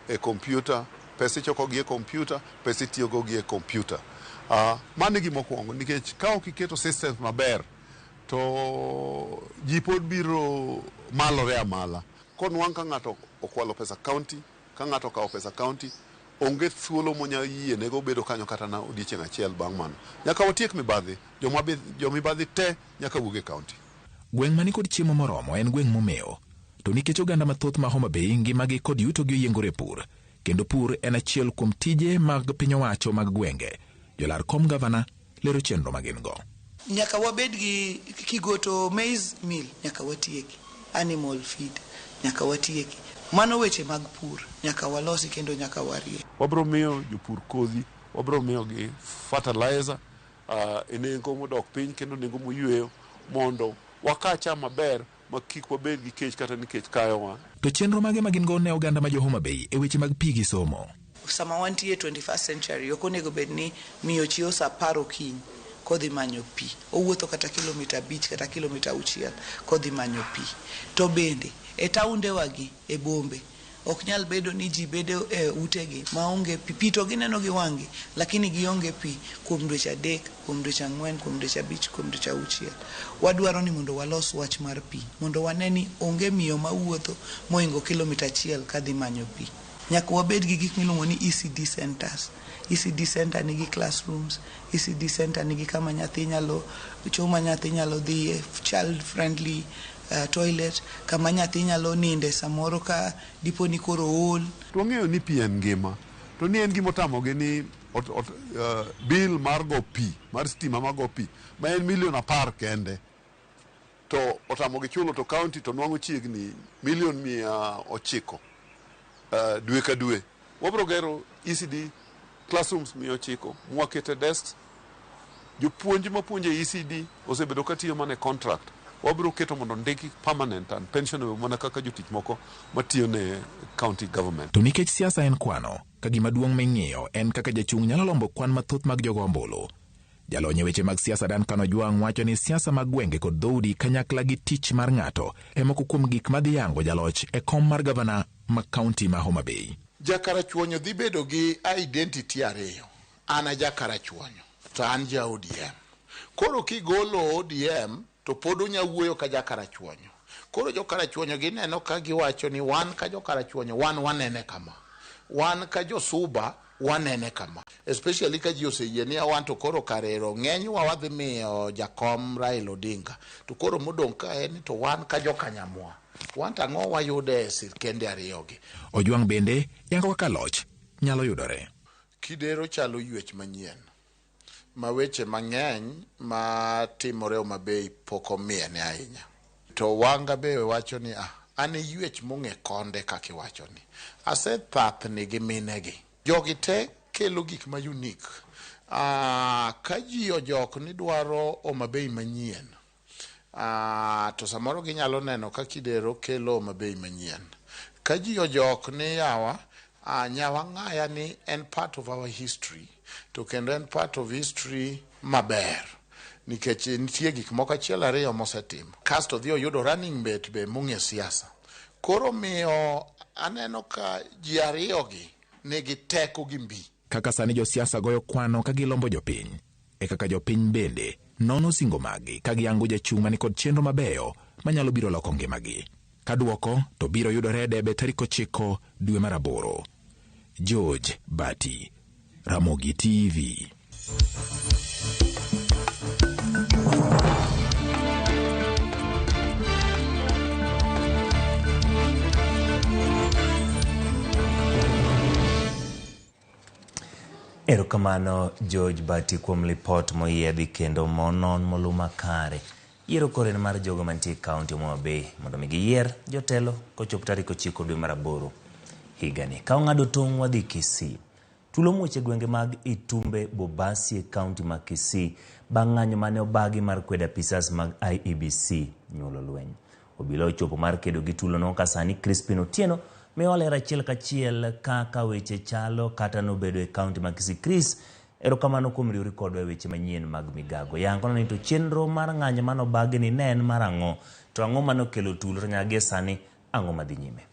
e computer Pesa ichoko gi e kompyuta, pesa itiyogo gi e kompyuta. Uh, mano e gima okwongo nikech ka ok iketo systems maber to ji pod biro malore amala. Konwang' ka ng'ato okwalo pesa county, ka ng'ato okawo pesa county, onge thuolo monya yienego bedo kanyo kata na odiechieng' achiel bang' mano. Nyaka watiek mibadhi, joma jomibadhi te nyaka wuog e county. Gweng' mani kod chiemo moromo en gweng' momewo. To nikech oganda mathoth ma Homa Bay ngimagi kod yutogi oyiengore e pur, kendo pur en achiel kuom tije mag piny owacho mag gwenge, jolar kom gavana lero chenro ma gin go. Nyaka wabed gi Kigoto maize mill nyaka watieki, animal feed nyaka watieki. Mano weche mag pur nyaka walosi kendo nyaka warie. Wabiro miyo jopur kodhi, wabiro miyogi fertilizer e nengo modok piny kendo nengo moyweyo mondo waka cham maber ma kik wabed gi kech kata ni kech kayowa. To chenro mage ma gin go ne oganda ma jo Homa Bay e weche mag pi gi somo? Sama wantie 21st century ok onego bed ni miyo chiewo saa apar okinyi kodhi manyo pi. Owuotho kata kilomita 5 kata kilomita 6 kodhi manyo pi. To bende e taundewagi e bombe ok nyal bedo ni ji bedo e utegi maonge pi. Pi to gineno gi wang'gi lakini gionge pi kuom dweche 3, kuom dweche 4, kuom dweche 5, kuom dweche 6. Wadwaro ni mondo walos wach mar pi mondo wane ni onge miyo mawuotho mohingo kilomita 1 kadhi manyo pi. Nyaka wabed gi gik miluongo ni ECD centers. ECD center nigi classrooms, ECD center nigi kama nyathi nyalo choo ma nyathi nyalo dhiye, child friendly toilet, kama nyathi nyalo ninde samoro ka dipo ni koro ool. To wang'eyo ni pi en ngima, to ni en gima otamogi ni bill mar go pi, mar stima mar go pi, ma en milion 10 kende, to otamogi chulo to county to nwang'o chiegni milion 900 dwe ka dwe. Wabiro gero ECD classrooms 900 mwakete desks. Jopuonj mapuonjo e ECD osebedo katiyo mana e contract. Wabiro keto mondo ndiki permanent and pensionable mana kaka jotich moko matiyo ne county government. To nikech siasa en kwano, ka gima duong' ming'iyo en kaka jachung' nyalo lombo kwan mathoth mag jogo ombulu. Jalony e weche mag siasa Duncan Ojwang' wacho ni siasa mag gwenge kod dhoudi kanyakla gi tich mar ng'ato e moko kuom gik madhi yango jaloch e kom mar gavana ma kaunti ma Homa Bay. Jakarachuonyo dhi bedo gi identity ariyo. An a jakarachuonyo to an ja ODM. Koro kigolo ODM to pod onya wuoyo ka jakarachuonyo. Koro jokarachuonyo gineno ka giwacho ni wan ka jokarachuonyo wan wanene kama. Wan ka josuba wanene kama. Especially ka ji oseyie ni wan to koro karero ng'enywa wadhi miyo jakom Raila Odinga. To koro modong' ka en to wan ka jokanyamwa. Wan to ang'o wayude e sirkende ariyogi. Ojwang' bende yango kaka loch nyalo yudore. Kidero chalo ywech manyien ma weche mang'eny ma timore Homa Bay pok omiene ahinya. To Wanga be wacho ni an e ywech mong'e konde kaka iwacho ni. Asethathni gi minegi. Jogi te kelo gik ma unique. Ka ji ojok ni dwaro Homa Bay manyien, to samoro ginyalo neno ka Kidero kelo Homa Bay manyien. Ka ji ojok ni yawa, Nyawang'aya ni en part of our history, to kendo en part of history maber. Nikech nitie gik moko achiel ariyo mosetimo. Kasto dhi oyudo running mate be mong'e siasa. Koro miyo aneno ka ji ariyogi nigi teko gi mbi. Kaka sani josiasa goyo kwano ka gilombo jopiny, e kaka jopiny bende nono singo maggi ka giyango jachung' mani kod chenro mabeyo manyalo biro loko ngimagi. Ka dwoko to biro yudore e debe tarik 9 dwe mar 8. George Bati, Ramogi TV. Erokamano George Bati kuom lipot moyiedhi kendo monon molu makare. Yiero koro en mar jogo mantie e kaunti Homa Bay mondo mi giyier jotelo kochopo tarik 9 dwe mar 8 higani. Ka ong'ado tong' wadhi Kisii. Tulo muoch e gwenge mag Itumbe Bobasi e kaunti ma Kisii bang' ng'anyo mane obagi mar kwedo apisas mag IEBC nyuolo lweny. Obila ochopo mar kedo gi tulono ka sani Crispin Otieno miyo ler achiel kachiel kaka weche chalo kata nobedo e kaunti ma Kisii. Chris, erokamano kuom riwri kodwa e weche manyien mag migago. Yango ni to chenro mar ng'anyo mane obagi ni ne en mar ang'o? To ang'o mane okelo tulo to nyaka gie sani ang'o madhi nyime?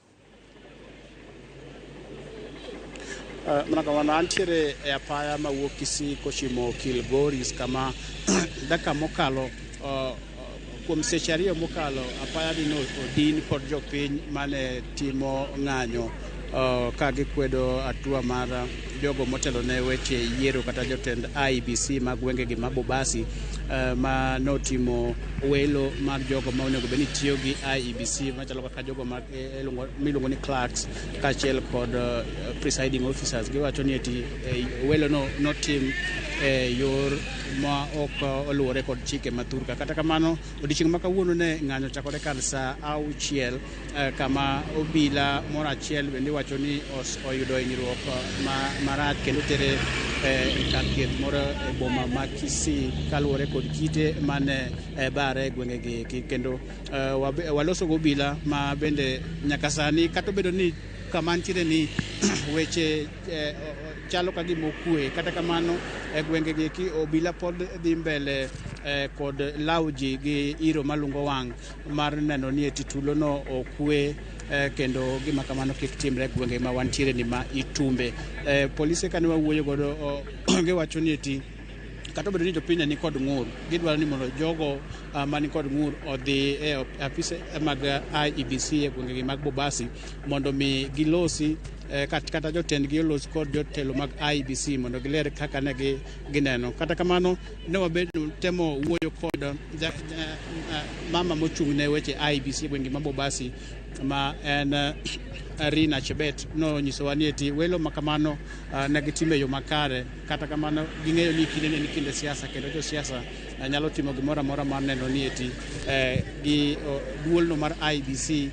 Mana kamano antiere e apaya mawuok Kisii kochimo Kilgoris kama dakika mokalo kuom seche 2 mokalo apaya ni odin kod jopiny mane timo ng'anyo ka gikwedo hatua mar jogo motelo ne weche yiero kata jotend IEBC mag gwengegi ma Bobasi ma notimo welo mar jogo ma onego bed ni tiyo gi IEBC machalo kaka jogo miluongo ni clerks kaachiel kod presiding officers. Giwacho ni eti welo no notim e yor ma ok oluwore kod chike mathurka. Kata kamano odiochieng' ma kawuono ne ng'anyo ochakore kar saa 6 kama obila moro achiel bende iwacho ni oyudo hinyruok marach kendo tere e kar thieth moro e boma ma Kisii kaluwore kod kite mane bare e gwengegi eki. Kendo waloso go obila ma bende nyaka sani kata obedo ni kama ntiere ni weche chalo ka gima okwe, kata kamano e gwengegi eki obila pod dhi mbele kod lawo ji gi iro malungo wang' mar neno ni eti tulono okwe kendo gima kamano kik timre e gwenge ma wantiere ni ma Itumbe. Polise kane wawuoyo godo giwacho ni eti kata obedo ni jopiny ni kod ng'ur, gidwaro ni mondo jogo mani kod ng'ur odhi e apise mag IEBC e gwengegi mag Bobasi mondo mi gilosi kata jotendgi olos kod jotelo mag IEBC mondo giler kaka ne gineno. Kata kamano ne wabedo temo wuoyo kod mama mochung' ne weche IEBC e gwenge ma Bobasi ma en Rina Chebet nonyisowa ni eti welo ma kamano ne gitimo e yo makare. Kata kamano ging'eyo ni kinde ni kinde siasa kendo josiasa nyalo timo gimoro amora mar neno ni eti gi duolno mar IEBC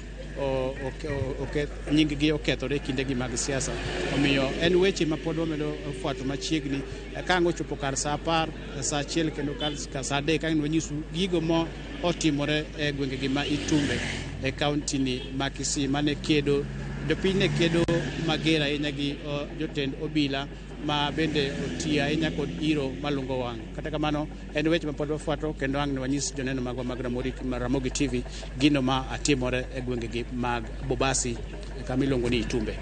nying gi okethore e kindegi mag siasa. Omiyo en weche ma pod wamedo fuato machiegni ka ang' ochopo kar saa 10, saa 1 kendo kar saa 3 ka ang' wanyisu gigo mo otimore e gwengegi ma Itumbe e kaunti ni ma Kisii mane kedo jopiny ne kedo mager ahinya gi jotend obila ma bende otiyo ahinya kod iro malungo wang'. Kata kamano en weche ma pod wafuato kendo ang' ne wanyis joneno magwa mag Ramogi TV gino ma atimore e gwengegi mag Bobasi kama iluongo ni Itumbe.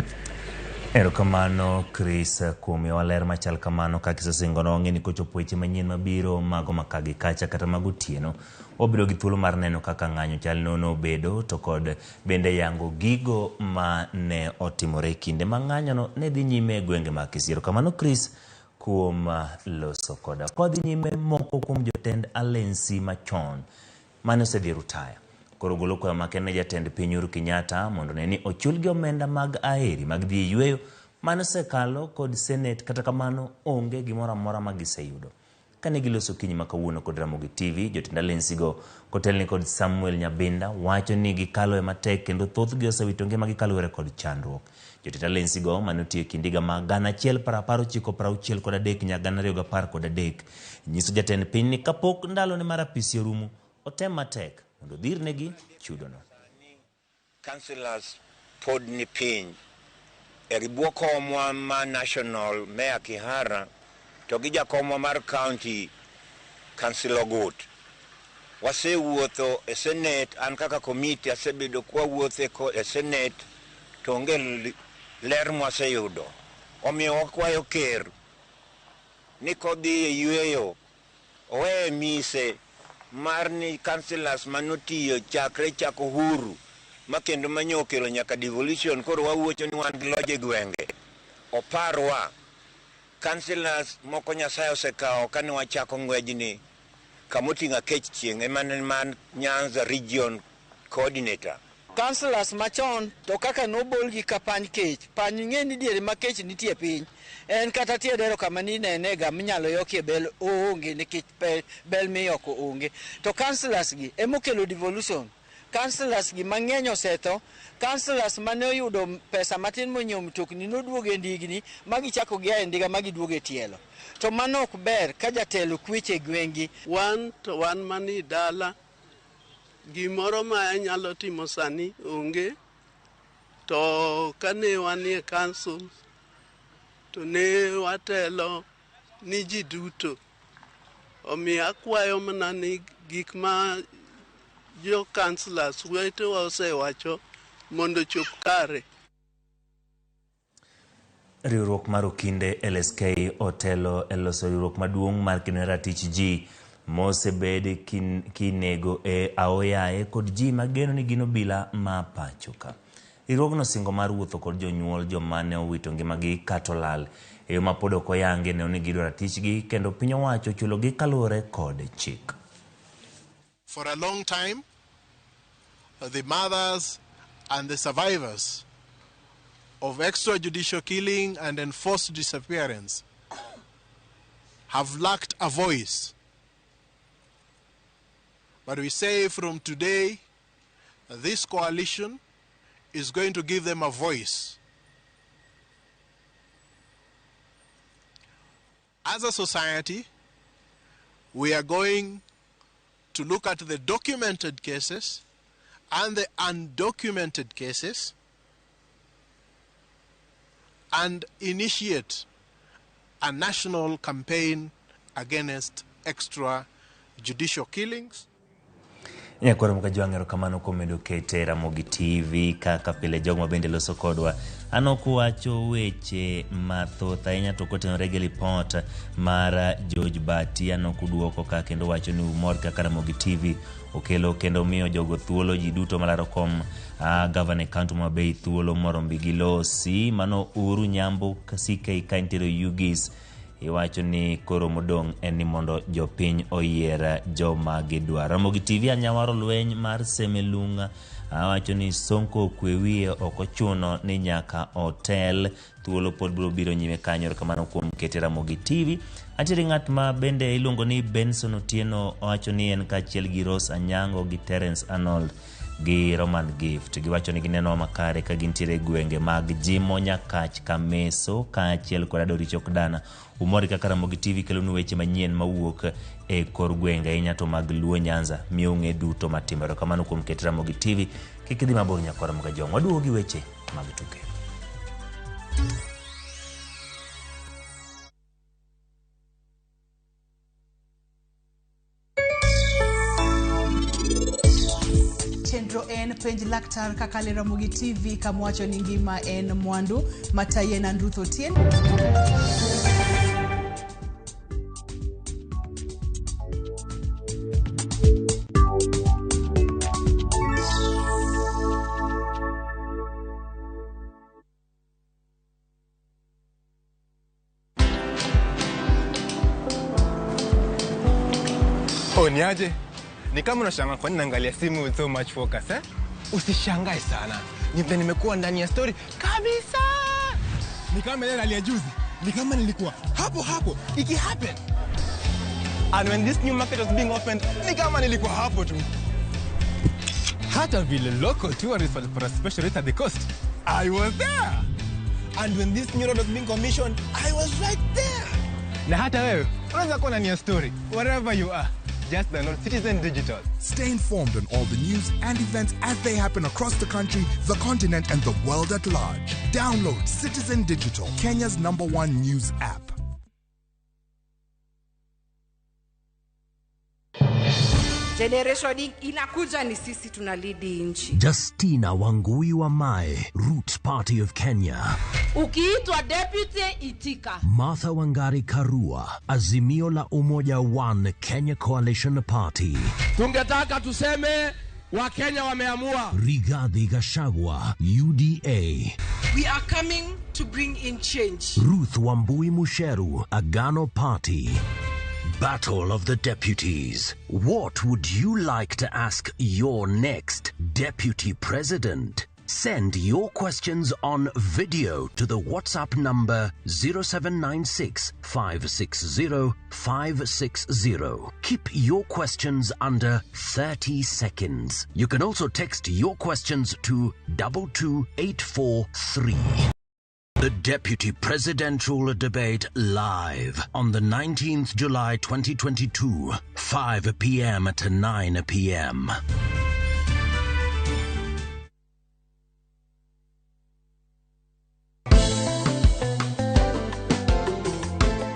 Erokamano Chris kuom miyowa ler machal kamano kaka isesingonwa. Wang'e ni kochopo weche manyien mabiro mago makagi kacha kata mag otieno, wabiro gi thuolo mar neno kaka ng'anyo chal nono obedo to kod bende yango gigo ma ne otimore e kinde ma ng'anyono ne dhi nyime e gwenge mag Kisii. Erokamano Chris kuom loso koda. Kwadhi nyime, moko kuom jotend alensi machon mane osedhi e rutaya koro golo kwayo makende ne jatend piny Uhuru Kenyatta mondo ne ni ochulgi omenda mag aheri mag dhi e yweyo mane osekalo kod Senate. Kata kamano onge gimoro amora ma giseyudo. Kane giloso kinyi ma kawuono kod Ramogi TV, jotend alensigo kotelni kod Samuel Nyabinda wacho ni gikalo e matek kendo thothgi osewito ngimagi kaluwore kod chandruok. Jotend alensigo mane otiyo e kind higa mag 1963 nyaka 2013 nyiso jatend piny ni kapok ndalone mar apisi orumo, otem matek mondo odhirnegi chudono. Councillors pod ni piny e bwo komwa ma national Mayor Kihara to gi jakomwa mar county Councillor Ogut. Wasewuotho e Senate, an kaka committee asebedo kwawuotho e Senate to onge ler mwaseyudo. Omiyo wakwayo ker ni kodhi e yweyo oweye mise mar ni councillors manotiyo chakre chak Uhuru ma kendo manyo okelo nyaka devolution, koro wawuocho ni wan gi loch e gwenge. Oparwa councillors moko Nyasaye osekawo kane wachako ng'wejni kamoting'o Akech Chieng' ema ne man Nyanza region coordinator. Councillors machon to kaka nobolgi ka pany kech, pany ing'e ni diere ma kech nitie piny en kata tie dero kama ninenega minyalo yokie bel oonge nikech bel miyoko onge. To councillors gi emokelo devolution. Councillors gi mang'eny osetho. Councillors mane oyudo pesa matin monyiewo mtokni noduogo e ndigni ma gichako gia e ndiga ma giduogo e tielo. To mano ok ber ka jatelo kweche e gweng'gi. Wan to wan mani dala, gimoro ma anyalo timo sani onge. To kane wanie council to ne watelo ni ji duto. Omiyo akwayo mana ni gik ma jo councillors wetewa osewacho mondo ochop kare. Riwruok mar Okinde LSK otelo e loso riwruok maduong' mar kedo ne ratich ji mosebed kinego e aoyaye kod ji mageno ni gin obila ma pacho ka. Riwruogno singo mar wuotho kod jonyuol joma ne owito ngimagi kata olal e yo ma pod ok oyangi neno ni giyudo ratichgi kendo piny owacho chulogi kaluwore kod chik. For a long time, the mothers and the survivors of extrajudicial killing and enforced disappearance have lacked a voice. But we say from today, this coalition is going to give them a voice. As a society, we are going to look at the documented cases and the undocumented cases and initiate a national campaign against extrajudicial killings. Nyakwar Mkajwang', erokamano kuom medo kete Ramogi TV kaka pile jogo ma bende loso kodwa. An ok wacho weche mathoth ahinya to kotenore gi lipot mar George Bati, an ok uduoko ka kendo wacho ni umor kaka Ramogi TV okelo kendo miyo jogo thuolo, ji duto malaro kom gavana e kaunti ma Bay thuolo moro bi gilosi. Mano Uru Nyambo CK ka nitiere Ugis iwacho ni koro modong' en ni mondo jopiny oyier joma gidwaro. Ramogi TV anyawaro lweny mar Semelunga awacho ni Sonko okwe wiye ok ochuno ni nyaka otel thuolo pod biro biro nyime kanyo. Erokamano kuom kete Ramogi TV. Antiere ng'at ma bende iluongo ni Benson Otieno owacho ni en kaachiel gi Rose Anyango gi Terence Arnold gi Roman Gift giwacho ni gineno makare ka gintiere e gwenge mag Jimo, Nyakach, Kameso kaachiel kod Adori Chok Dana. Umor kaka Ramogi TV kelonu weche manyien mawuok e kor gwenge ahinya to mag Luo Nyanza miyo ung'e duto matimore. Erokamano kuom keto Ramogi TV. Kik idhi mabor nyakwar Ramogi Jong. Waduogo gi weche mag tuke. Chenro en penj laktar kaka le Ramogi TV kamwacho ni ngima en mwandu matayi en Ruth Otieno. Oh, niaje? Ni kama unashangaa kwa nini naangalia simu with so much focus, eh? Usishangae sana. Ni vile nimekuwa ndani ya story kabisa. Ni kama ile hali ya juzi. Ni kama nilikuwa hapo hapo iki happen. And when this new market was being opened, ni kama nilikuwa hapo tu. Hata vile local tourists walipata special rate at the coast, I was there. And when this new road was being commissioned, I was right there. Na hata wewe unaweza kuwa ndani ya story wherever you are. Just download Citizen Digital. Stay informed on all the news and events as they happen across the country, the continent, and the world at large. Download Citizen Digital, Kenya's #1 news app. Generation inakuja ni sisi tunalead nchi. Justina Wangui Wamae, Roots Party of Kenya. Ukiitwa deputy itika. Martha Wangari Karua, Azimio la Umoja One Kenya Coalition Party. Tungetaka tuseme Wakenya wameamua. Rigathi Gachagua, UDA. We are coming to bring in change. Ruth Wambui Mucheru, Agano Party. Battle of the Deputies. What would you like to ask your next deputy president? Send your questions on video to the WhatsApp number 0796 560 560. Keep your questions under 30 seconds. You can also text your questions to 22843. The Deputy Presidential Debate live on the 19th July 2022, 5 p.m. to 9 p.m.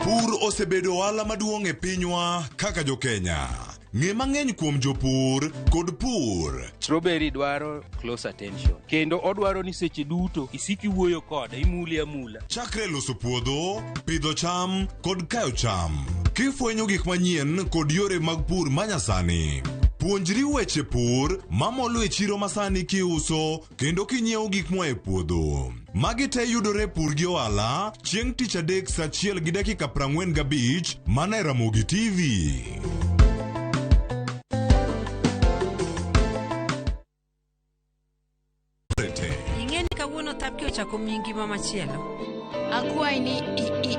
Pur osebedo ohala maduong' e pinywa kaka jokenya. Ng'e mang'eny kuom jopur kod pur. Strawberry dwaro close attention kendo odwaro ni seche duto isik iwuoyo kode imule amula. Chakre loso puodho, pidho cham kod kayo cham. Kifwenyo gik manyien kod yore mag pur manyasani. Puonjri weche pur mamolo e chiro masani kiuso kendo kinyiewo gik moa e puodho. Magi te yudore e Pur gi Ohala chieng' tich adek saa achiel gi dakika 45 mana e Ramogi TV. Ing'e ni kawuono thapki ochako miyi ngima machielo. Akwayi ni i, i,